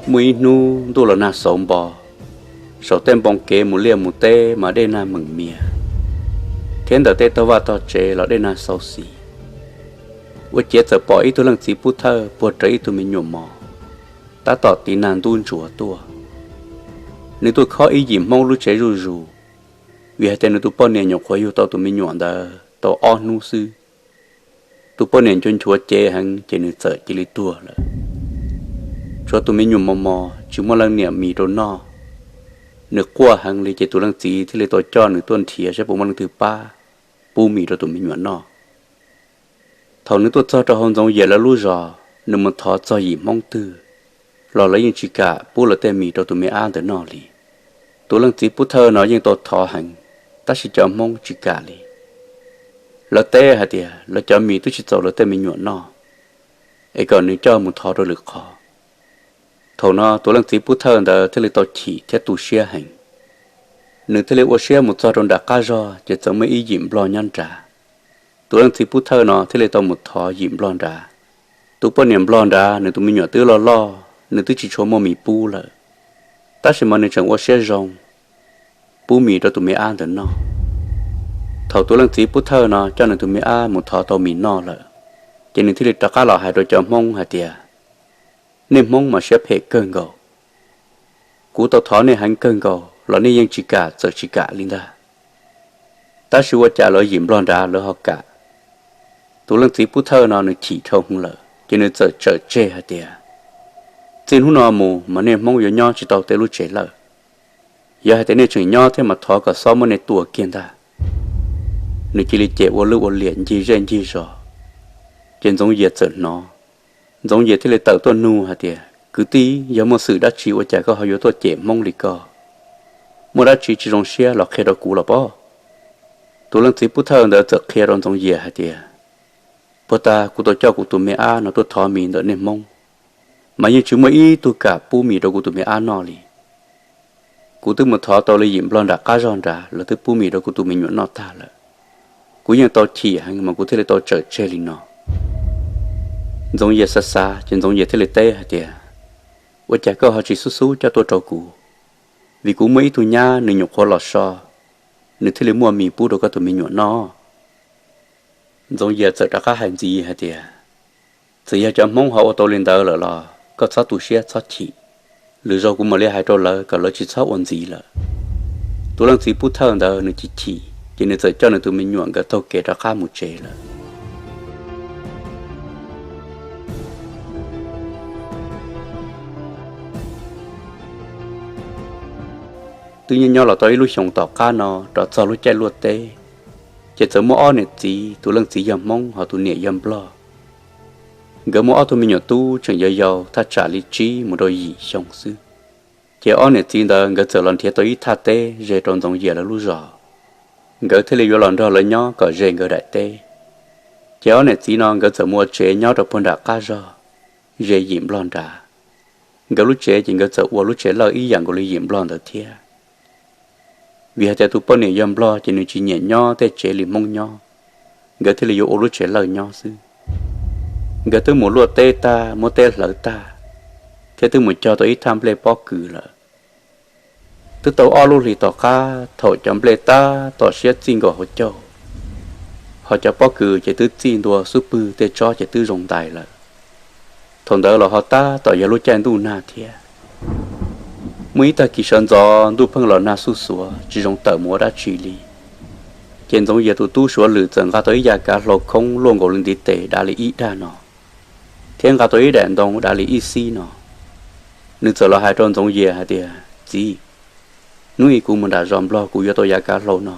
Muaj ib hnub ntuj los nag xauv npo, saum tej npoo kev mus liaj mus teb mas dej nag meem mias, thiab ntawm tej tog vaj tog tsev los dej nag xauv xis. Ua ciav txawm pom ib tug leej txiv pub thawj puag rawv ib tug me nyuam mos, tab tom tiv nag ntub ntsuav tuaj. Nws tuaj khob ib yim Hmoob lub tsev zuj zus, vim hais tias nws tus poj niam nyuam qhuav yug tau tus me nyuam ntawd tau ob hnub xwb. Tus poj niam nchuav nchuav cev heev ces nws txawm cia li tuag lawm. Tshuav tus me nyuam mos mos tsis muaj leej niam mis rau noj. Nws quaj heev li ces tus leej txiv thiaj li tau coj nws tuaj nrhiav saib puas muaj leej twg pab pub mis rau tus me nyuam noj. Thaum nws tuaj txog rau hauv Ntxoov Yias lawv lub zos, nws mus thov txog yim Hmoob twg los lawv yeej tsis kam pub lawv tej mis rau tus me ab ntawd noj li. Tus leej txiv pub thawj no yeej tau thov heev, tab sis cov Hmoob tsis kam li. Lawv teb hais tias lawv cov mis twb tsis txaus lawv tej me nyuam noj, es kom nws coj mus thov rau lwm qhov. Thaum no tus leej txiv pub thawj ntawd thiaj li tau chim thiab tu siab heev. Nws thiaj li ua siab mus txog rau nram qab zog ces txawm muaj ib yim nplog nyob nrad. Tus leej txiv pub thawj no thiaj li tau mus thov yim nplog nrad. Tus poj niam nplog nrad nws tus me nyuam twb loj loj, nws twb tsis tshua muaj mis pub lawm, tab sis mas nws tseem ua siab zoo pub mis rau tus me ab ntawd noj. Thaum tus leej txiv pub thawj no coj nws tus me ab mus thov tau mis noj lawm, ces nws thiaj li rov qab los hais rau cov Hmoob hais tias, nej Hmoob mas siab phem kawg nkaus. Kuv tau thov nej heev kawg nkaus los nej yeej tsis kam txawm tsis kam li ntag. Tab sis ua cas lawv yim nplog nrad lawv ho kam? Tus leej txiv pub thawj no nws chim dhau hwv lawm ces nws txawm tsawm tseg hais tias, txij hnub no mus mas nej Hmoob yuav nyob tsis tau tej lub tsev lawm. Yog hais tias nej tseem nyob thiab mas thov kom xob muab nej tua kiag ntag. Nws cia li cem ua lwj ua liam ncig zej ncig zos, ces Ntxoov Yias txawm hnov. Ntxoov Yias thiaj li tawm tuaj nug hais tias, kwv tij, yog muaj xwm dab tsi ua cas koj ho yuav tuaj cem Hmoob li ko? Muaj dab tsi tsis zoo siab los qhia rau kuv los pob. Tus leej txiv pub thawj ntawd txawm qhia rau Ntxoov Yias hais tias, puag ta kuv tau coj kuv tus me ab no tuaj thov mis ntawm nej Hmoob, mas yeej tsis muaj ib tug kam pub mis rau kuv tus me ab noj li. Kuv twb mus thov tau li yim nplog nram qab zog nrad lawv twb pub mis rau kuv tus me nyuam noj tag lawm. Kuv yeej tau chim heev mas kuv thiaj li tau tsawm tseg li no. Ntxoov Yias xav xav ces Ntxoov Yias thiaj li teb hais tias, ua cas koj ho tsis xub xub coj tuaj rau kuv? Vim kuv muaj ib tug nyab nws nyuam qhuav los so, nws thiaj li muaj mis pub rau koj tus me nyuam noj. Ntxoov Yias txawm rov qab hais ntxiv hais tias, txawm yog cov Hmoob ho ua tau li ntawd lawm los koj txhob tu siab txhob chim, lwm zaus kuv mam li hais rau lawv kom lawv tsis txhob ua ntxiv lawm. Tus leej txiv pub thawj ntawd nws chim chim ces nws txawm coj nws tus me nyuam nkawd taug kev rov qab mus tsev lawm. Twb nyob nyob los tau ib lub xyoos tom qab no rov txog lub caij luaj teb, ces txawm muaj ob niam txiv, tus leej txiv yog Hmoob ho tus niam yog Nplog. Nkawd muaj ob tug me nyuam tub tseem yau yau thaj tsam li tsib mus rau yim xyoo xwb. Ces ob niam txiv ntawd nkawd txawm los nrhiav tau ib thaj teb ze rau Ntxoov Yias lawv lub zos, nkawd thiaj li yuav los nrog lawv nyob kom ze nkawd daim teb. Ces ob niam txiv no nkawd txawm mus ua tsev nyob rau puag nram qab zog, ze yim Nplog nrad. Nkawd lub tsev ces nkawd txawm ua lub tsev lawj ib yam nkaus li yim Nplog ntawd thiab. Vim hais tias tus poj niam yog Nplog ces nws tsis nyiam nyob tej tsev li Hmoob nyob, nkawd thiaj li yuav ua lub tsev lawj nyob xwb. Nkawd twb mus luaj teb tag, muab teb hlawv tag, thiab twb mus cog tau ib thaj nplej pob kws lawm. Twb tau ob lub hlis tom qab thaum cov nplej tab tom siab txij nkaus hauv caug, ho cov pob kws ces twb txij ntua xub pwg, tej tsob ces twb zoo ntais lawm. Thaum ntawd los ho tab tom yog lub caij ntuj nag thiab. Muaj ib tag kis sawv ntxov ntuj pheej los nag xuj xuav tsis zoo tawm mus ua dab tsi li. Ces Ntxoov Yias tus tub Suav Lwm txawm nqa tau ib yav kav hlau khoob luaj nkaus li ntiv tes dav li ib dag no, thiab nqa tau ib daim ntoo dav li ib xib no. Nws txawm los hais rau Ntxoov Yias hais tias, txiv, hnub ib kuv mus nram zos Nplog kuv yuav tau yav kav hlau no,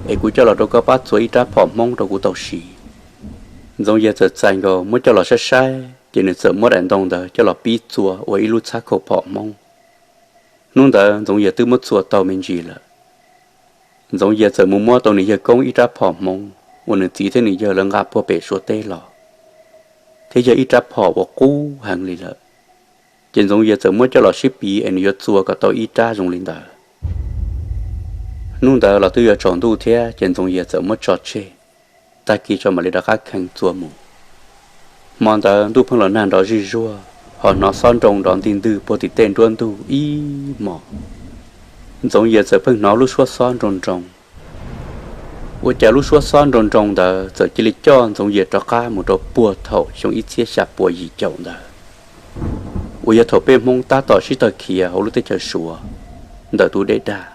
es kuv coj los rau koj pab txua ib rab phom Hmoob rau kuv tau siv. Ntxoov Yias txawm txais nkaus muab coj los saib saib ces nws txawm muab daim ntoo ntawd coj los pib txua ua ib lub txhab khau phom Hmoob. Hnub ntawd Ntxoov Yias twb muab txua tau me ntsis lawm. Ntxoov Yias txawm mus muab tau nws yawg koob ib rab phom Hmoob uas nws txiv thiab nws yawg lawv nqa puag pem Suav teb los, thiab yog ib rab phom uas qub heev li lawm. Ces Ntxoov Yias txawm muab coj los sib piv es nws yuav txua kom tau ib rab zoo li ntawd. Hnub ntawd los twb yuav tsaus ntuj thiab ces Ntxoov Yias txawm muab tso tseg, tag kis tso mam li rov qab kheev txua mus. Hmo ntawd ntuj pheej los nag nrov zij zuag, ho hnov xob nroo nrov ntig ntwg puag tim tej nruab ntug ib hmos. Ntxoov Yias txawm pheej hnov lub suab xob nroo nroo. Ua cas lub suab xob nroo nroo ntawd txawm cia li coj Ntxoov Yias rov qab mus rau puag thaum xyoo ib txhiab xya puas yim caum ntawd, uas yog thaum peb Hmoob tab tom sib tawg khiav hauv lub teb chaws Suav ntawm tus dej dag.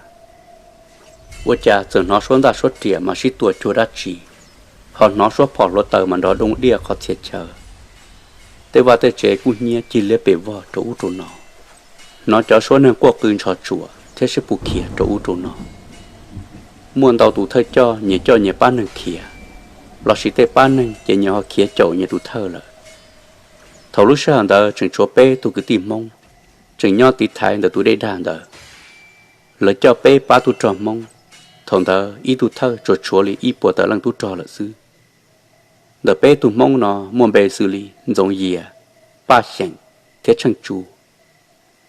Ua cas txawm hnov suab ntaj suab riam mas sib tua cuag dab tsi, ho hnov suab phom hluav taws mas nrov doo diaj qhov txhia chaw. Tej vaj tej tsev kub hnyiab cig liab pes vog rau ub rau no, hnov cov suab neeg quaj qw ntshov tsuam thiab sib pus khiav rau ub rau no. Muaj ntau tus thawj coj nyias coj nyias pab neeg khiav, lossis tej pab neeg ces nyias ho khiav caum nyias tus thawj lawm. Thaum lub sij hawm ntawd tseem tshuav peb tug kwv tij Hmoob tseem nyob tiv thaiv ntawm tus dej dag ntawd. Lawv coj peb pab tub rog Hmoob, thaum ntawd ib tug thawj tsuas tshuav li ib puas tawm leej tub rog lawm xwb. Ntawm peb tug Hmoob no muaj npe xws li Ntxoov Yias, Paj Xyeem thiab Tsheej Tsu.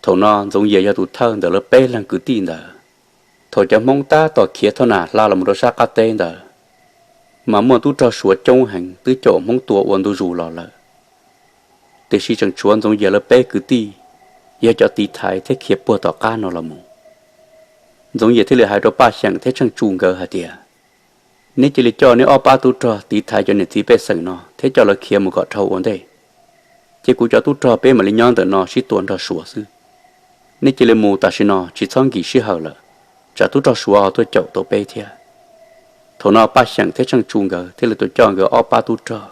Thaum no Ntxoov Yias yog tus thawj ntawm lawv peb leeg kwv tij ntawd. Thaum cov Hmoob tab tom khiav thoj nam hla los mus rau sab qab teb ntawd, mas muaj tub rog Suav coob heev twb caum Hmoob tua ua ntu zus los lawm. Tiam sis tseem tshuav Ntxoov Yias lawv peb kwv tij yog cov tiv thaiv thiab khiav puag tom qab no los mus. Ntxoov Yias thiaj li hais rau Paj Xyeem thiab Tsheej Tsu nkawd hais tias, neb cia li coj neb ob pab tub rog tiv thaiv cov niam txiv pej xeem no thiab coj lawv khiav mus kom dhau ua ntej, ces kuv cov tub rog peb mam li nyob ntawm no sib tua nrog Suav xwb. Neb cia li mus tam sim no tsis txhob nkim sij hawm lawm, tsam tub rog Suav ho tuaj caum tau peb thiab. Thaum no Paj Xyeem thiab Tsheej Tsu nkawd thiaj li tau coj nkawd ob pab tub rog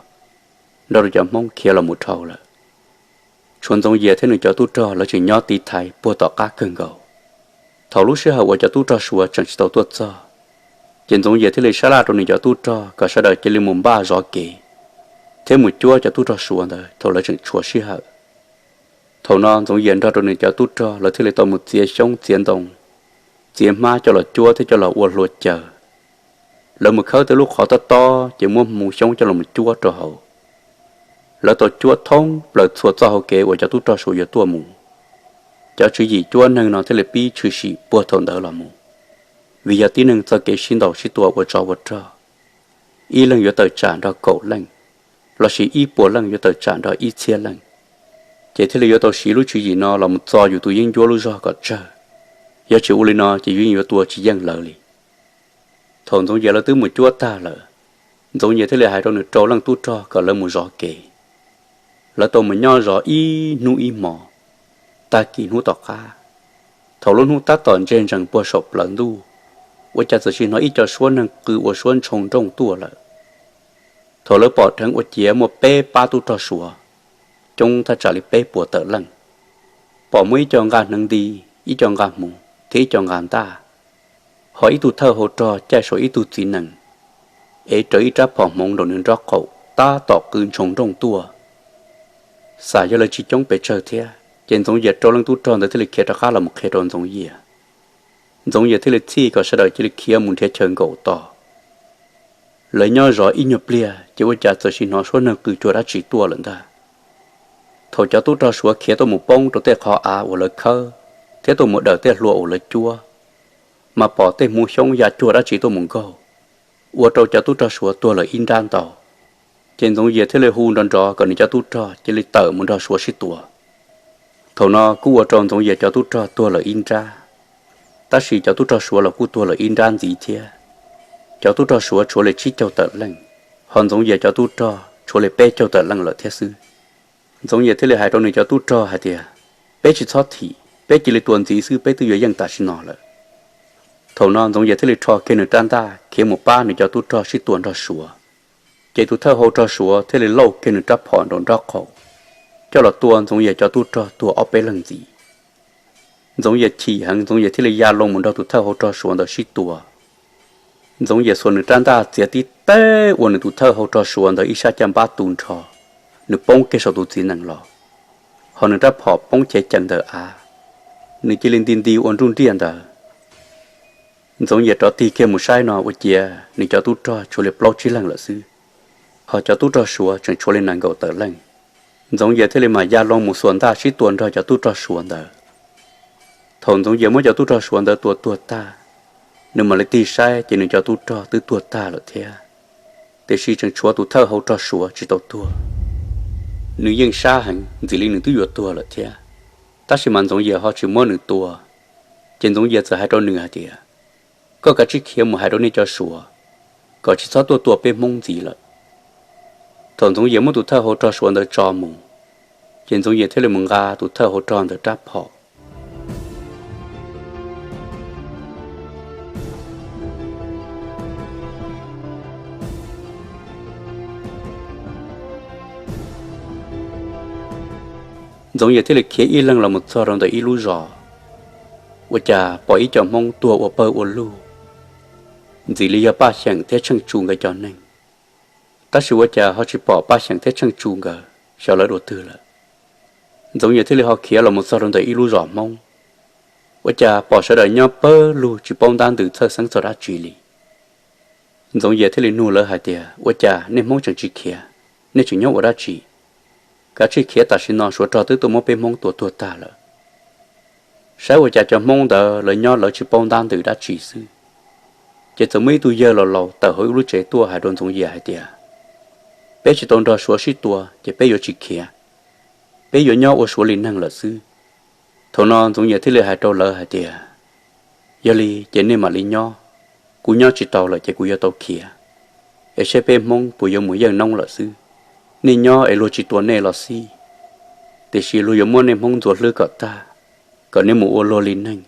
nrog rau cov Hmoob khiav los mus dhau lawm. Tshuav Ntxoov Yias thiab nws cov tub rog lawv tseem nyob tiv thaiv puag tom qab kawg nkaus. Thaum lub sij hawm uas cov tub rog Suav tseem tsis tau tuaj txog, ces Ntxoov Yias thiaj li sab laj rau nws cov tub rog kom sawv daws cia li mus npaj zov kev thiab mus cuab cov tub rog Suav ntawd thaum lawv tseem tshuav sij hawm. Thaum no Ntxoov Yias nrog rau nws cov tub rog lawv thiaj li tau mus txiav xyoob txiav ntoo, txiav hmab coj los cuab thiab coj los ua hlua caws. Lawv mus khawb tej lub qhov tob tob ces muab hmu xyoob coj los mus cuab rau hauv. Lawv tau cuab thoob plaws txhua txoj hau kev uas cov tub rog Suav yuav tuaj mus. Cov tswv yim cuab neeg no thiaj li pib tshwm sim puag thaum ntawd los mus, vim yog tib neeg txoj kev sib ntaus sib tua ua tsov ua rog, ib leeg yuav tawm tsam nrog kaum leej, lossis ib puas leej yuav tawm tsam nrog ib txhiab leej, ces thiaj li yuav tau siv lub tswv yim no los mus txo yus tus yeeb ncuab lub zog kom tsawg. Yog tsis ua li no ces yus yeej yuav tua tsis yeej lawv li. Thaum Ntxoov Yias lawv twb mus cuab tag lawm, Ntxoov Yias thiaj li hais rau nws rau leej tub rog kom lawv mus zov kev. Lawv tau mus nyob zov ib hnub ib hmo. Tag kis hnub tom qab, thaum lub hnub tab tom ntseg ntsees puag saum plawv ntuj, ua cas txawm sim hnov ib co suab neeg qw ua suab ntshoo nrooj tuaj lawm. Thaum lawv pom dheev ua ciav muaj peb pab tub rog Suav, coob thaj tsam li peb puas tawm leej. Pom muaj ib co nqa hneev nti, ib co nqa hmuv thiab ib co nqa ntaj, ho ib tug thawj hau rog caij saum ib tug txiv nees, ev rawv ib rab phom hmoov nraum nws nrob qaum tab tom qw ntshoo nrooj tuaj. Xam yog lawv tsis coob pes tsawg thiab, ces Ntxoov Yias rau leej tub rog ntawd thiaj li khiav rov qab los mus qhia rau Ntxoov Yias. Ntxoov Yias thiaj li txhij kom sawv daws cia li khiav mus nrhiav chaw nkaum tos. Lawv nyob zov ib nyuag pliag ces ua cas txawm sim hnov suab neeg qw cuag dab tsi tuaj lawm ntag. Thaum cov tub rog Suav khiav tuaj mus poob rau tej qhov av uas lawv khawb thiab tuaj mus dawm tej hlua uas lawv cuab, mas pom tej hmuv xyoob ya cuag dab tsi tuaj mus nkaug, ua rau cov tub rog Suav tuag lawm ib nrab ntau. Ces Ntxoov Yias thiaj li hu nrov nrov kom nws cov tub rog cia li tawm mus nrog Suav sib tua. Thaum no kuj ua rau Ntxoov Yias cov tub rog tuag lawm ib nrab, tab sis cov tub rog Suav los kuj tuag lawm ib nrab ntxiv thiab. Cov tub rog Suav tshuav li tsib caug tawm leej, ho Ntxoov Yias cov tub rog tshuav li peb caug tawm leej lawm thiab xwb. Ntxoov Yias thiaj li hais rau nws cov tub rog hais tias, peb tsis txhob thim, peb cia li tua ntxiv xwb, peb twb yuav yeej tam sim no lawm. Thaum no Ntxoov Yias thiaj li rho kiag nws rab ntaj khiav mus pab nws cov tub rog sib tua nrog Suav. Ces tus thawj hau rog Suav thiaj li lauj kiag nws rab phom nraum nrob qaum, coj los tua Ntxoov Yias cov tub rog tuag ob peb leeg ntxiv. Ntxoov Yias chim heev, Ntxoov Yias thiaj li ya loo mus nrog tus thawj hau rog Suav ntawd sib tua. Ntxoov Yias xuas nws rab ntaj txiav tib teg ua nws tus thawj hau rog Suav ntawd ib sab caj npab tu nrho, nws poob kiag saum tus txiv nees los, ho nws rab phom poob chev cees ntawm av, nws cia li nti nti ua nruj nriaj ntawd. Ntxoov Yias rov tig kiag mus saib no ua ciav nws cov tub rog tshuav li plaub tsib leeg lawm xwb, ho cov tub rog Suav tseem tshuav li nees nkaum tawm leej. Ntxoov Yias thiaj li mam ya loo mus xuas ntaj sib tua nrog cov tub rog Suav ntawd. Thaum Ntxoov Yias muab cov tub rog Suav ntawd tua tuag tag, nws mam li tig saib ces nws cov tub rog twb tuag tag lawm thiab, tiam sis tseem tshuav tus thawj hau rog Suav tsis tau tuag. Nws yeej sab heev, ntxim li nws twb yuav tuag lawm thiab, tab sis mas Ntxoov Yias ho tsis muab nws tua. Ces Ntxoov Yias txawm hais rau nws hais tias, koj kav tsij khiav mus hais rau nej cov Suav kom tsis txhob tuaj tua peb Hmoob ntxiv lawm. Thaum Ntxoov Yias muab tus thawj hau rog Suav ntawd tso mus, ces Ntxoov Yias thiaj li mus nqa tus thawj hau rog ntawd rab phom. Ntxoov Yias thiaj li khiav ib leeg los mus txog rau ntawm ib lub zos, ua cas pom ib co Hmoob tuag ua pawg ua lug, ntxim li yog Paj Xyeem thiab Tsheej Tsu nkawd cov neeg. Tab sis ua cas ho tsis pom Paj Xyeem thiab Tsheej Tsu nkawd, xyov lawv dua twg lawm. Ntxoov Yias thiaj li ho khiav los mus txog rau ntawm ib lub zos Hmoob, ua cas pom sawv daws nyob pawg lug tsis paub ntab ntws txhawj xeeb txog dab tsi li. Ntxoov Yias thiaj li nug lawv hais tias, ua cas nej Hmoob tseem tsis khiav, nej tseem nyob ua dab tsi? Kav tsij khiav, tam sim no Suav rog twb tuaj muab peb Hmoob tua tuag tag lawm. Saib ua cas cov Hmoob ntawd lawv nyob lawv tsis paub ntab ntws dab tsi xwb. Ces txawm muaj ib tug yawg laus laus tawm hauv ib lub tsev tuaj hais rau Ntxoov Yias hais tias, peb tsis tau nrog Suav sib tua ces peb yuav tsis khiav, peb yuav nyob ua Suav li neeg lawm xwb. Thaum no Ntxoov Yias thiaj li hais rau lawv hais tias, yog li ces nej mam li nyob, kuv nyob tsis tau lawm ces kuv yuav tau khiav, es saib peb Hmoob puas yuav mus yeej noob lawm xwb. Nej nyob es luag tsis tua nej los xij, tiam sis luag yuav muab nej Hmoob ntxuav hlwb kom tag, kom nej mus ua luag li neeg,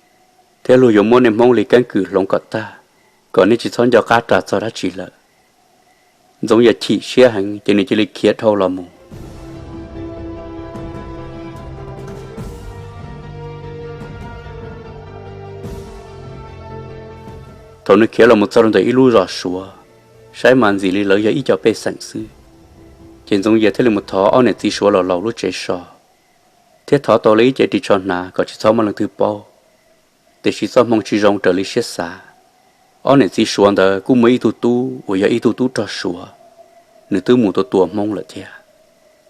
thiab luag yuav muab nej Hmoob li keeb kwm hloov kom tag, kom nej tsis txhob nco qab ras txog dab tsi lawm. Ntxoov Yias chim siab heev ces nws cia li khiav dhau los mus. Thaum nws khiav los mus txog rau ntawm ib lub zos Suav, saib mas ntxim li lawv yog ib co pej xeem xwb. Ces Ntxoov Yias thiaj li mus thov ob niam txiv Suav laus laus lub tsev so, thiab thov tau lawv ib ce ris tsho hnav kom tsis txhob muaj leej twg paub. Tiam sis txoj hmoo tsis zoo raws li siab xav, ob niam txiv Suav ntawd kuj muaj ib tug tub uas yog ib tug tub rog Suav, nws twb mus tua tua Hmoob lawm thiab.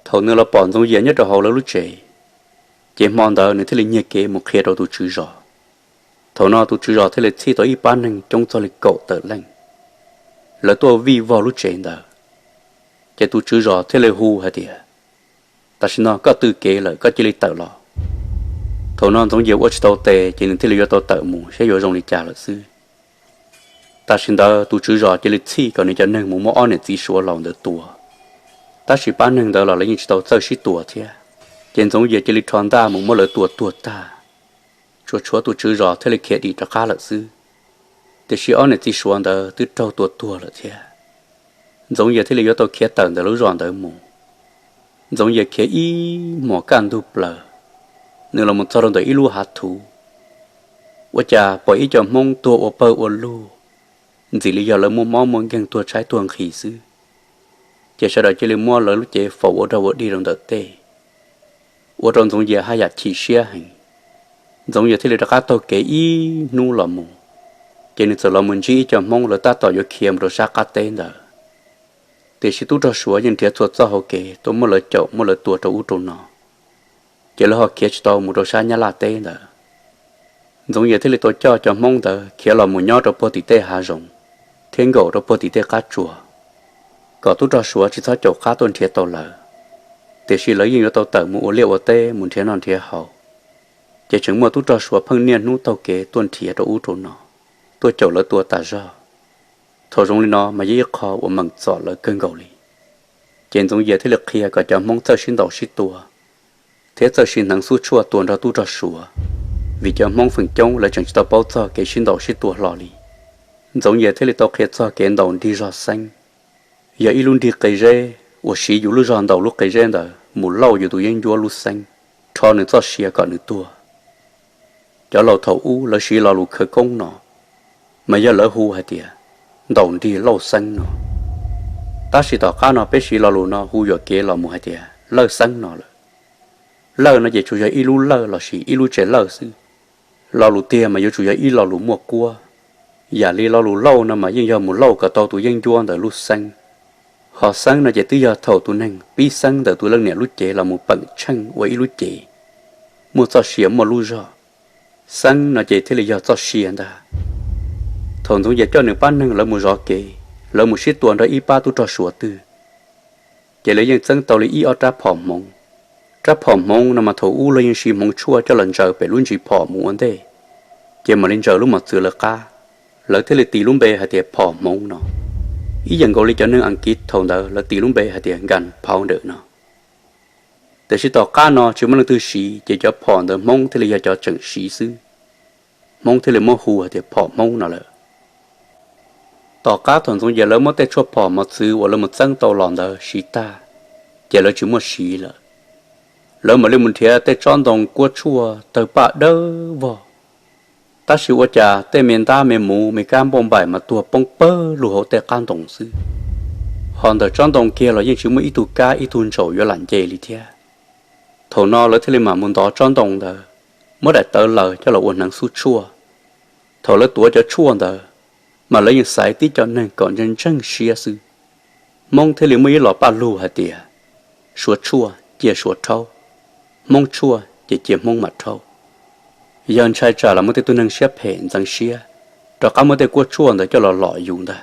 Thaum nws los pom Ntxoov Yias nyob rau hauv lawv lub tsev, ces hmo ntawd nws thiaj li nyiag kev mus qhia rau tus tswv zos. Thaum no tus tswv zos thiaj li txhij tau ib pab neeg coob txog li kaum tawm leej, lawv tuaj vij vog lub tsev ntawd. Ces tus tswv zos thiaj li hu hais tias, tam sim no koj tw kev lawm, koj cia li tawm los. Thaum no Ntxoov Yias ua tsis tau tes ces nws thiaj li yuav tau tawm mus saib yuav zoo li cas lawm xwb. Tam sim ntawd tus tswv zos cia li txhij kom nws cov neeg mus muab ob niam txiv Suav laus ntawd tua, tab sis pab neeg ntawd los lawv yeej tsis tau txawj sib tua thiab. Ces Ntxoov Yias cia li rho ntaj mus muab lawv tua tuag tag, tsuas tshuav tus tswv zos thiaj li khiav dim rov qab lawm xwb. Tiam sis ob niam txiv Suav ntawd twb raug tua tuag lawm thiab. Ntxoov Yias thiaj li yuav tau khiav tawm ntawm lub zos ntawd mus. Ntxoov Yias khiav ib hmos kaj ntug plaws, nws los mus txog rau ntawm ib lub hav thuv, ua cas pom ib co Hmoob tuag ua pawg ua lug, ntxim li yog lawv muaj mob muaj nkeeg tuag tshaib tuag nqhis xwb. Ces sawv daws cia li muab lawv lub cev faus ua dog ua dig rau ntawm tej, ua rau Ntxoov Yias haj yam chim siab heev. Ntxoov Yias thiaj li rov qab taug kev ib hnub los mus, ces nws txawm los mus ntsib ib co Hmoob lawv tab tom yuav khiav mus rau sab qab teb ntawd. Tiam sis tub rog Suav yeej nrhiav txhua txoj hau kev tuaj muab lawv caum muab lawv tua rau ub rau no, ces lawv ho khiav tsis tau mus rau sab Nyab Laj teb ntawd. Ntxoov Yias thiaj li tau coj cov Hmoob ntawd khiav los mus nyob rau puag tim tej hav zoov, thiab nkaum rau puag tim tej qab tsuas, kom tub rog Suav tsis txhob caum qab tuaj nrhiav tau lawv. Tiam sis lawv yeej yuav tau tawm mus ua liaj ua teb mus nrhiav noj nrhiav haus, ces tseem muaj tub rog Suav pheej niaj hnub taug kev tuaj nrhiav rau ub rau no, tuaj caum lawv tua tas zog. Thaum zoo li no mas yog ib qho uas meem txom lawv kawg nkaus li. Ces Ntxoov Yias thiaj li qhia kom cov Hmoob txawj sib ntaus sib tua, thiab txawj siv hneev xub tshuaj tua nrog tub rog Suav, vim cov Hmoob feem coob lawv tseem tsis tau paub txog kev sib ntaus sib tua hlo li. Ntxoov Yias thiaj li tau qhia txog kev ntaus nrig zog xeeb, yog ib lub nrig qe zeb uas siv yus lub zog ntaus lub qe zeb ntawd mus lauj yus tus yeeb ncuab lub xeeb, rho nws txoj sia kom nws tuag. Cov laus thaum ub lawv siv lo lus khawv koob no, mas yog lawv hu hais tias ntaus nrig lauj xeeb no. Tab sis tom qab no peb siv lo lus no hu yuam kev los mus hais tias lawj xeeb no lawm. Lawj no ces tsuas yog ib lub lawj lossis ib lub tsev lawj xwb. Lo lus tiag mas yuav tsum yog ib lo lus muaj kuab. Yam li lo lus lauj no mas yeej yog mus lauj kom tau tus yeeb ncuab ntawd lub xeeb. Ho xeeb no ces twb yog thaum tus neeg pib xeeb ntawm tus leej niam lub cev los mus peem tsheej ua ib lub cev, muaj txoj sia muaj lub zog. Xeeb no ces thiaj li yog txoj sia ntag. Thaum Ntxoov Yias coj nws pab neeg lawv mus zov kev, lawv mus sib tua nrog ib pab tub rog Suav twg, Ces lawv yeej txeeb tau li ib ob rab phom hmoov. Rab phom hmoov no mas thaum ub lawv yeej siv hmoov tshuaj coj los ntsaws pem lub ntsis phom mus ua ntej, ces mam li ntsaws lub mos txwv lawv qab. Lawv thiaj li tis lub npe hais tias phom hmoov no. Ib yam nkaus li cov neeg Askiv thaum ntawd lawv tis lub npe hais tias gunpowder no. Tiam sis tom qab no tsis muaj leej twg siv, ces cov phom ntawd Hmoob thiaj li yog cov tseem siv xwb. Hmoob thiaj li muab hu hais tias phom Hmoob no lawm. Tom qab thaum Ntxoov Yias lawv muab tej tshuaj phom mos txwv uas lawv mus txeeb tau los ntawd siv tag, ces lawv tsis muaj siv lawm. Lawv mam li mus nrhiav tej tsob ntoo kuab tshuaj tawg paj dawb vog. Tab sis ua cas tej me ntab me muv me kab npauj npaim mas tuag poob pawg lug hauv tej qab ntoo xwb. Ho ntawm tsob ntoo kiag los yeej tsis muaj ib tug kab ib tug ntsaum yuav lam nce li thiab. Thaum no lawv thiaj li mam mus ntov tsob ntoo ntawd, muab daim tawv laws coj los ua hneev xub tshuaj. Thaum lawv tuav cov tshuaj ntawd, mas lawv yeej xaiv tib co neeg kom ntseeg ntseeg siab xwb. Hmoob thiaj li muaj ib los paj lug hais tias, Suav tshuaj cia Suav rhaub, Hmoob tshuaj ces cia Hmoob mam rhaub. Yog ntshai tsam los muaj tej tug neeg siab phem ntxeev siab, rov qab muab tej kuab tshuaj ntawd coj los lom yus ntag.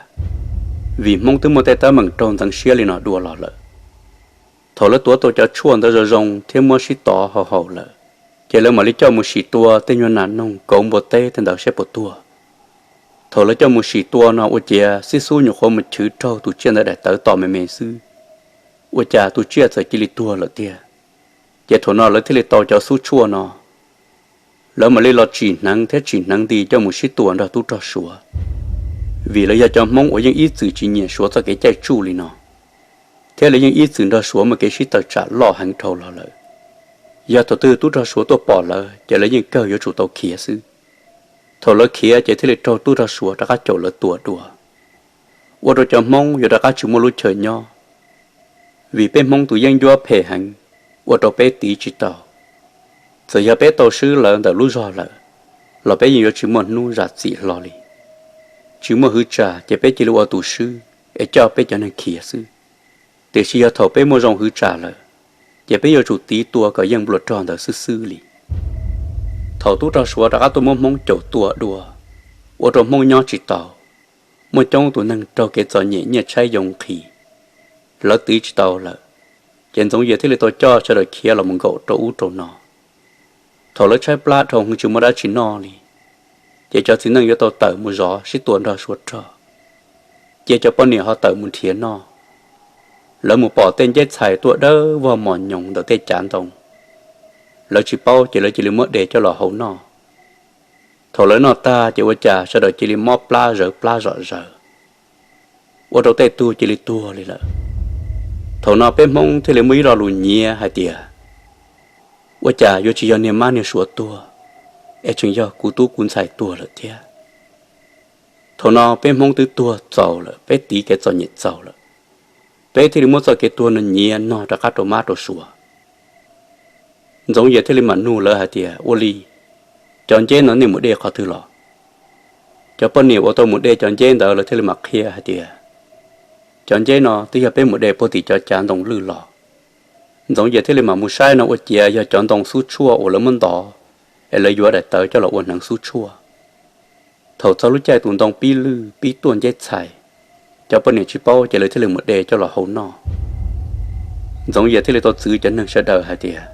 Vim Hmoob twb muaj tej teeb meem raug ntxeev siab li no dua los lawm. Thaum lawv tuav tau cov tshuaj ntawd zoo zoo thiab muab sib tov haus haus lawm, ces lawv mam li coj mus sim tua tej nyuag nas noog kauv npua teb tej ntawd saib puas tuag. Thaum lawv coj mus sim tua no ua ciav xib xub nyuam qhuav mus chwv raug tus tsiaj ntawd daim tawv tos me me xwb, ua cas tus tsiaj txawm cia li tuag lawm tiag. Ces thaum no lawv thiaj li tau cov xub tshuaj no, lawv mam li los tsim hneev thiab tsim hneev nti coj mus sib tua nrog tub rog Suav. Vim lawv yog cov Hmoob uas yeej ib txwm tsis nyiam Suav txoj kev caij tsuj li no, thiab lawv yeej ib txwm nrog Suav muaj kev sib tawm tsam loj heev dhau los lawm. Yog thaum twg tub rog Suav tuaj pom lawv ces lawv yeej kawg yuav tsum tau khiav xwb. Thaum lawv khiav ces thiaj li raug tub rog Suav rov qab caum lawv tua dua, ua rau cov Hmoob yuav rov qab tsis muaj lub chaw nyob. Vim peb Hmoob tus yeeb ncuab phem heev, ua rau peb tiv tsis tau. Txawm yog peb tau swb lawv ntawm lub zog lawm, los peb yeej yuav tsis muaj hnub zam txim hlo li. Tsis muaj hwv tsam ces peb cia li ua tus swb es coj peb cov neeg khiav xwb. Tiam sis yog thaum peb muaj zoo hwv tsam lawm, ces peb yuav tsum tiv tua kom yeej npluas rog ntawd xwb xwb li. Thaum tub rog Suav rov qab tuaj muab Hmoob caum tua dua, ua rau Hmoob nyob tsis tau, muaj coob tus neeg raug kev txom nyem nyiaj tshaib yoo nqhis, lawv tiv tsis tau lawm, ces Ntxoov Yias thiaj li tau coj sawv daws khiav los mus nkaum rau ub rau no. Thaum lawv tshaib plab dhau heev tsis muaj dab tsi noj li, ces cov txiv neej yuav tau tawm mus zov sib tua nrog Suav rog, cia cov poj niam ho tawm mus nrhiav noj. Lawv mus pom tej nceb txhais tuaj dawb vog mos nyoos ntawm tej cav ntoo, lawv tsis paub ces lawv cia li muab de coj los hau noj. Thaum lawv noj tag ces ua cas sawv daws cia li mob plab zawv plab zom zaws, ua rau tej tug cia li tuag li lawm. Thaum no peb Hmoob thiaj li muaj ib lo lus nyiav hais tias, ua cas yuav tsis yog niag mab niag suav tuag, es tseem yog kuv tub kuv ntxhais tuag lawm thiab. Thaum no peb Hmoob twb tuag txaus lawm, peb tiv kev txom nyem txaus lawm, peb thiaj li muab txoj kev tuag no nyiav no rov qab rau mab rau suav. Ntxoov Yias thiaj li mam nug lawv hais tias, ua li, cov nceb no nej mus de qhov twg los? Cov poj niam uas tau mus de cov nceb ntawd lawv thiaj li mam qhia hais tias, cov nceb no twb yog peb mus de puag tim cov cav ntoo lwj los. Ntxoov Yias thiaj li mam mus saib no ua ciav yog cov ntoo xub tshuaj uas lawv muab ntov, es lawv yuav daim tawv coj los ua hneev xub tshuaj. Thaum txog lub caij tus ntoo pib lwj pib tuaj nceb txhais, cov poj niam tsis paub ces lawv thiaj li mus de coj los hau noj. Ntxoov Yias thiaj li tau txwv cov neeg sawv daws hais tias,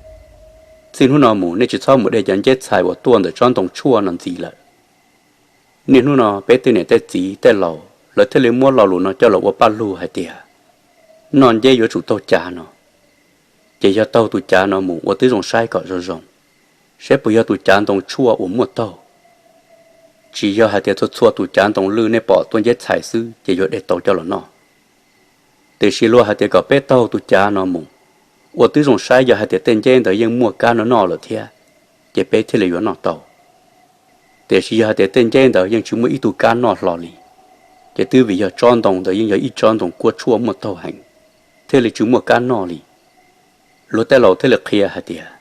txij hnub no mus nej tsis txhob mus de cov nceb txhais uas tuaj ntawm tsob ntoo tshuaj no ntxiv lawm. Niaj hnub no peb tej niam tej txiv tej laus lawv thiaj li muab lo lus no coj los ua paj lug hais tias, noj nceb yuav tsum taug cav no. Ces yog taug tus cav no mus ua tib zoo saib kom zoo zoo, saib puas yog tus cav ntoo tshuaj uas muaj taug. Tsis yog hais tias txhua txhua tus cav ntoo lwj nej pom tuaj nceb txhais xwb ces yuav de tau coj los noj. Tiam sis luag hais tias kom peb taug tus cav no mus, ua tib zoo saib yog hais tias tej nceb ntawd yeej muaj kab noj noj lawm thiab, ces peb thiaj li yuav noj tau. Tiam sis yog hais tias tej nceb ntawd yeej tsis muaj ib tug kab noj hlo li, ces twb vim yog tsob ntoo ntawd yeej yog ib tsob ntoo kuab tshuaj muaj taug heev, thiaj li tsis muaj kab noj li. Luag tej laus thiaj li qhia hais tias,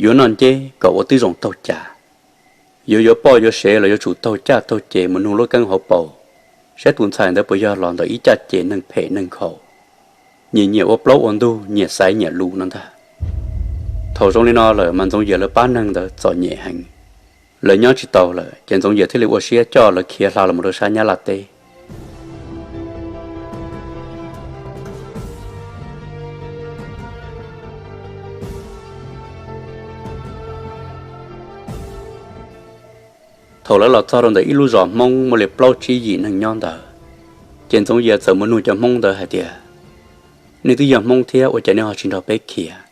yuav noj nceb kom ua tib zoo taug cav. Yuav yuav poj yuav sev los yuav tsum taug caj taug ces mus nug lub keeb hauv paus, saib tus ntxhais ntawd puas yog los ntawm ib caj ces neeg phem neeg nkhaus, nyiam nyiam ua plaub ua ntug, nyiam xaiv nyiam lus no ntag. Thaum zoo li no lawm mas Ntxoov Yias lawv pab neeg ntawd txom nyem heev, lawv nyob tsis tau lawm ces Ntxoov Yias thiaj li ua siab coj lawv khiav hla los mus rau sab Nyab Laj teb. Thaum lawv los txog rau ntawm ib lub zos Hmoob muaj li plaub tsib yim neeg nyob ntawd, ces Ntxoov Yias txawm mus nug cov Hmoob ntawd hais tias, nej twb yog Hmoob thiab ua cas nej ho tsis nrog peb khiav?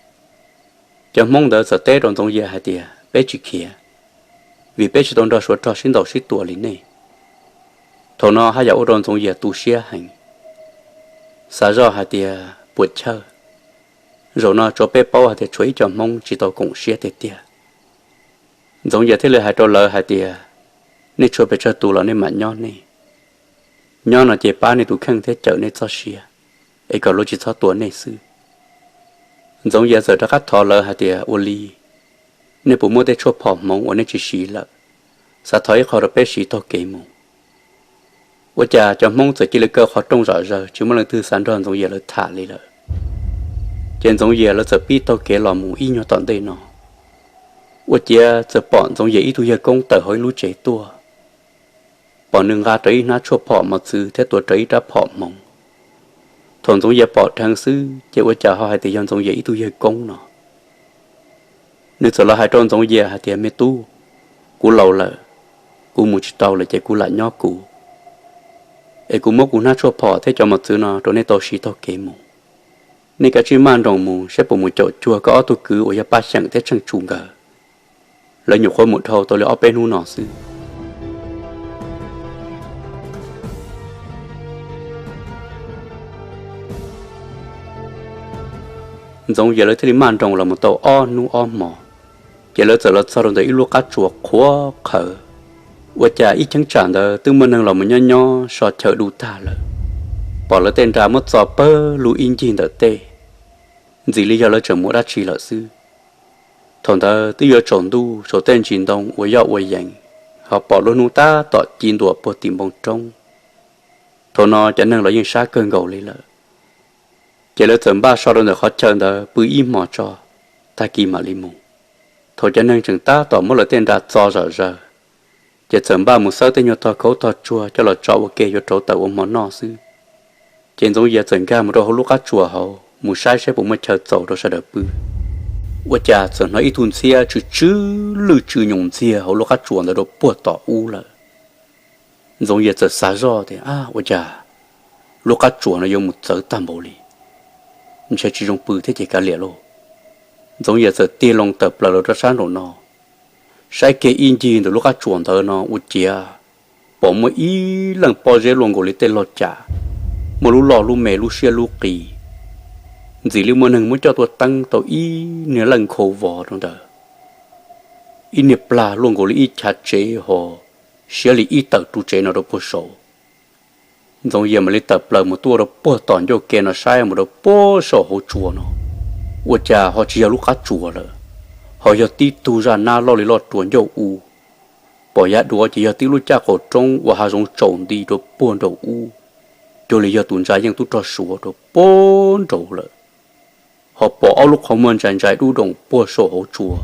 Cov Hmoob ntawd txawm teb rau Ntxoov Yias hais tias, peb tsis khiav, vim peb tsis tau nrog Suav rog sib ntaus sib tua li nej. Thaum no haj yam ua rau Ntxoov Yias tu siab heev, xav zoj hais tias puas chawj, zaum no tsuav peb paub hais tias tshuav ib co Hmoob tsis tau koom siab tiag tiag. Ntxoov Yias thiaj li hais rau lawv hais tias, nej tshuav pes tsawg tus los nej mam nyob nej, nyob no ces pab nej tus kheej thiab cawm nej txoj sia, es kom luag tsis txhob tua nej xwb. Ntxoov Yias txawm rov qab thov lawv hais tias, ua li, nej puas muaj tej tshuaj phom hmoov uas nej tsis siv lawm, xav thov ib qho rau peb siv taug kev mus. Ua cas cov Hmoob txawm cia li kaw qhov rooj zom zaws tsis muaj leej twg xav nrog Ntxoov Yias lawv tham li lawm. Ces Ntxoov Yias lawv txawm pib taug kev los mus ib nyuag tom ntej no, ua ciav txawm pom Ntxoov Yias ib tug yawg koob tawm hauv ib lub tsev tuaj, pom nws nqa rawv ib hnab tshuaj phom mos txwv thiab tuav rawv ib rab phom hmoov. Thaum Ntxoov Yias pom dheev xwb ces ua cas ho hais tias yog Ntxoov Yias ib tug yawg koob no. Nws txawm los hais rau Ntxoov Yias hais tias, me tub, kuv laus lawm, kuv mus tsis tau lawm ces kuv lam nyob kuv, es kuv muab kuv hnab tshuaj phom thiab cov mos txwv no rau nej tau siv taug kev mus. Nej kav tsij maj nroos mus saib puas mus caum cuag koj ob tug kwv uas yog Paj Xyeem thiab Tsheej Tsu nkawd, lawv nyuam qhuav mus dhau tau li ob peb hnub no xwb. Ntxoov Yias lawv thiaj li maj nroos los mus tau ob hnub ob hmo, ces lawv txawm los txog rau ntawm ib lub qab tsuas qhuav qhawv. Ua cas ib cheeb tsam ntawd twb muaj neeg los mus nyob nyob so chaw du tag lawm, pom lawv tej nra muab txo pawg lug ib ncig ntawm tej, ntxim li yog lawv tseem mus dab tsi lawm xwb. Thaum ntawd twb yuav tsaus ntuj saum tej ntsis ntoo uas yoj ua yees, ho pom lub hnub tab tom ci ntua puag tim npoo roob. Thaum no cov neeg los yeej sab kawg nkaus li lawm, ces lawv txawm npaj so rau ntawm qhov chaw ntawd pw ib hmo tso, tag kis mam li mus. Thaum cov neeg tseem tab tom muab lawv tej nra txo zom zaws, ces txawm npaj mus xawb tej nyuag tog khaub tog tsuag coj los tso ua ke yuav rauv taws ua hmo noj xwb. Ces Ntxoov Yias txawm nkag mus rau hauv lub qab tsuas hauv mus saib saib puas muaj chaw txaus rau sawv daws pw. Ua cas txawm hnov ib tug ntxhiab tsw tsw lwj tsw nyoos ntxiag hauv lub qab tsuas ntawd rau puag tom ub lawm. Ntxoov Yias txawm xav zoj tias, ab, ua cas lub qab tsuas no yuav mus txawv tag npaum li, ntshe tsis zoo pw thiab ces kav liam lauj. Ntxoov Yias txawm tig loo tawm plaws los rau sab nraum no, saib kiag ib ncig ntawm lub qab tsuas ntawd no ua ciav pom muaj ib leej pob zeb luaj nkaus li tej log cam, muaj lub loj lub me lub siab lub qis, ntxim li muaj neeg muab coj tuaj teeb tau ib niag leej nkhaus vos rau ntawd, ib niag plag luaj nkaus li ib chav tsev ho siab li ib tawm ru tsev no rau puag saud. Ntxoov Yias mam li tawm plaws mus tuaj rau puag tom ncauj ke no saib mus rau puag saum hauv tsua no, ua cas ho tsis yog lub qab tsuas lawm, ho yog tib tug zaj nab loj li loj ruas ncauj u. Pom yav duav ces yog tib lub caj qaum roob uas hav zoov tsaus nti rau puag nraum ub, cuag li yog tus ntsa yeej tub rog Suav rau puag nraud lawm. Ho pom ob lub qhov muag ntsais ntsais dub doom puag saum hauv tsua.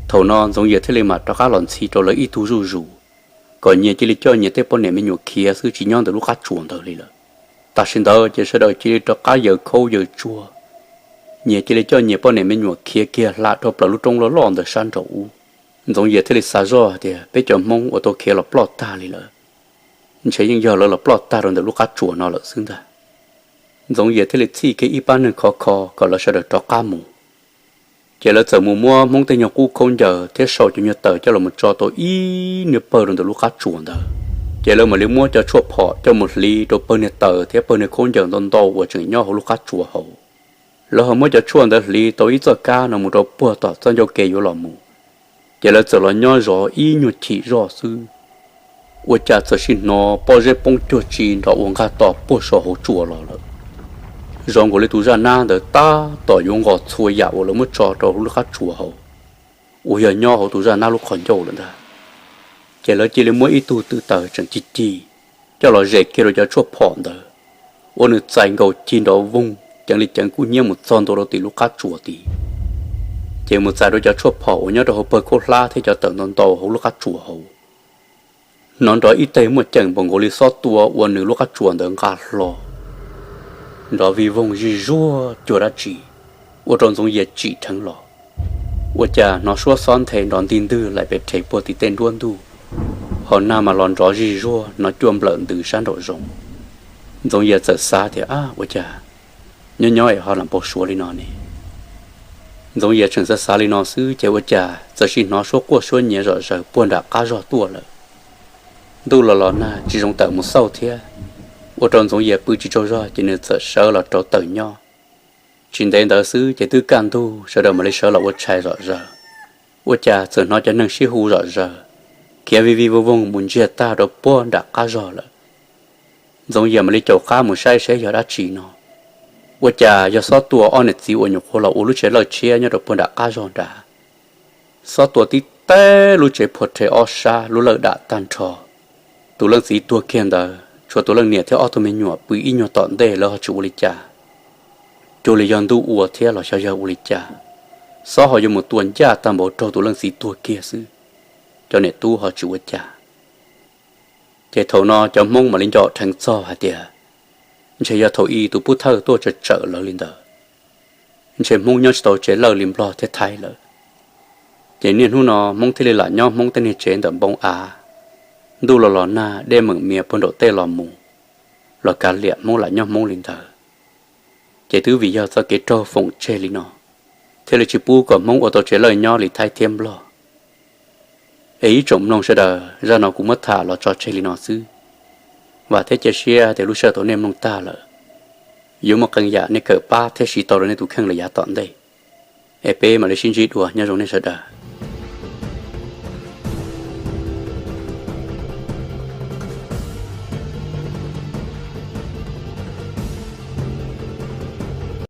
Thaum no Ntxoov Yias thiaj li mam rov qab los ntxhi rau lawv ib tug zuj zus, kom nyias cia li coj nyias tej poj niam me nyuam khiav xwb tsis nyob ntawm lub qab tsuas ntawd li lawm. Tam sim ntawd ces sawv daws cia li rov qab yaws khaub yaws tsuag, nyias cia li coj nyias poj niam me nyuam khiav kiag hla dhau plaws lub roob loj loj ntawd sab nraum ub. Ntxoov Yias thiaj li xav zoj hais tias peb cov Hmoob uas tau khiav los ploj tag li lawm, ntshe yeej yog lawv los ploj tag rau ntawm lub qab tsuas no lawm xwb ntag. Ntxoov Yias thiaj li txhij kiag ib pab neeg khov kho kom lawv sawv daws rov qab mus. Ces lawv txawm mus muab Hmoob tej nyuag qub khaub ncaws thiab sau cov nyuag taws coj los tso tau ib niag pawg rau ntawm lub qab tsuas ntawd. Ces lawv mam li muab cov tshuaj phom coj mus hliv rau pawg niag taws thiab pawg niag khaub ncaws ntau ntau uas tseem nyob hauv lub qab tsuas hauv. Lawv ho muab cov tshuaj ntawd hliv tau ib txoj kab no mus rau puag tom txoj ncauj ke yuav los mus. Ces lawv txawm los nyob zov ib nyuag chim zoj xwb, ua cas txawm sim hnov pob zeb poob cuag tsi nrov ua nqag to puag saum hauv tsua los lawm. Zoo nkaus li tus zaj nab ntawd tab tom yuav nqos txhua yam uas lawv muab tso rau hauv lub qab tsuas hauv, uas yog nyob hauv tus zaj nab lub qhov ncauj lawm ntag. Ces lawv cia li muab ib tug tw taws tseem cig cig coj los zes kiag rau cov tshuaj phom ntawd, ua nws txais nkaus cig nrov voog ceev li ceev kub hnyiab mus txog ntua rau tim lub qab tsuas tid. Ces mus txais rau cov tshuaj phom uas nyob rau hauv pawg khaub hlab thiab cov taws ntau ntau hauv lub qab tsuas hauv. Hnov nrov ib teg muaj ceem npaum nkaus li xob tua ua nws lub qab tsuas ntawd nqa hlo, nrov vij voog zij zuag cuag dab tsi, ua rau Ntxoov Yias tsim dheev los. Ua cas hnov suab xob nthe nrov ntig ntwg laim pes rhe puag tim tej nruab ntug. Hauv nag mas los nrov zij zuag, hnov cuaj nplawm ntws sab nraum zoov. Ntxoov Yias txawm xav tias, ab, ua cas nyob nyob es ho lam npau suav li no ne? Ntxoov Yias tseem xav xav li no xwb ces ua cas txawm sim hnov suab quaj suab nyiav zom zaws puag nram qab zog tuaj lawm. Ntuj los los nag, tsis zoo tawm mus xauj thiab, ua rau Ntxoov Yias pw tsis tsaug zog ces nws txawm sawv los rau tawm nyob. Tsis ntev ntawd xwb ces twb kaj ntug, sawv daws mam li sawv los ua tshais zom zaws. Ua cas txawm hnov cov neeg sib hu zom zaws, khiav vij vij voog voog mus ntsiag tag rau puag nram qab zog lawm. Ntxoov Yias mam li caum qab mus saib seb yog dab tsi no. Ua cas yog Xob Tua ob niam txiv uas nyuam qhuav los ua lub tsev lawj tshiab nyob rau puag nram qab zog nrad. Xob Tua tib teg lub tsev phua rhe ob sab, lub lawj dam tag nrho. Tus leej txiv tuag kiag ntawd tshuav tus leej niam thiab ob tug me nyuam pw ib nyuag tom ntej, lawv ho tsis ua li cas. Cuag li yog ntuj ua thiab los xyov yog ua li cas, Xob ho yuav mus tua ncaj tag npaum raug tus leej txiv tuag kiag xwb, cov niam tub ho tsis ua cas. Ces thaum no cov Hmoob mam li nco dheev txog hais tias, ntshe yog thaum ub tus pub thawj tuaj tsawm tsawm lawv li ntawd, ntshe Hmoob nyob tsis tau tsev lawj li Nplog thiab Thaib lawm. Ces niaj hnub no Hmoob thiaj li lam nyob Hmoob tej niag tsev ntawm npoo av. Ntuj los los nag, dej meem mias puag nraum tej los mus, los kav liam Hmoob lam nyob Hmoob li ntawd. Ces twb vim yog txoj kev raug foom tseg li no, thiaj li tsis pub kom Hmoob ua tau tsev lawj nyob li Thaib thiab Nplog. Es ib tsoom mloog sawv daws, zaj no kuv muab tham los tso tseg li no xwb. Vam thiab cia siab tias lub sij hawm thaum nej mloog tag lawm, yuav muaj qee yam nej kawm pab thiab siv tau rau nej tus kheej lawm yav tom ntej. Es peb mam li sib ntsib dua, nyob zoo nej sawv daws.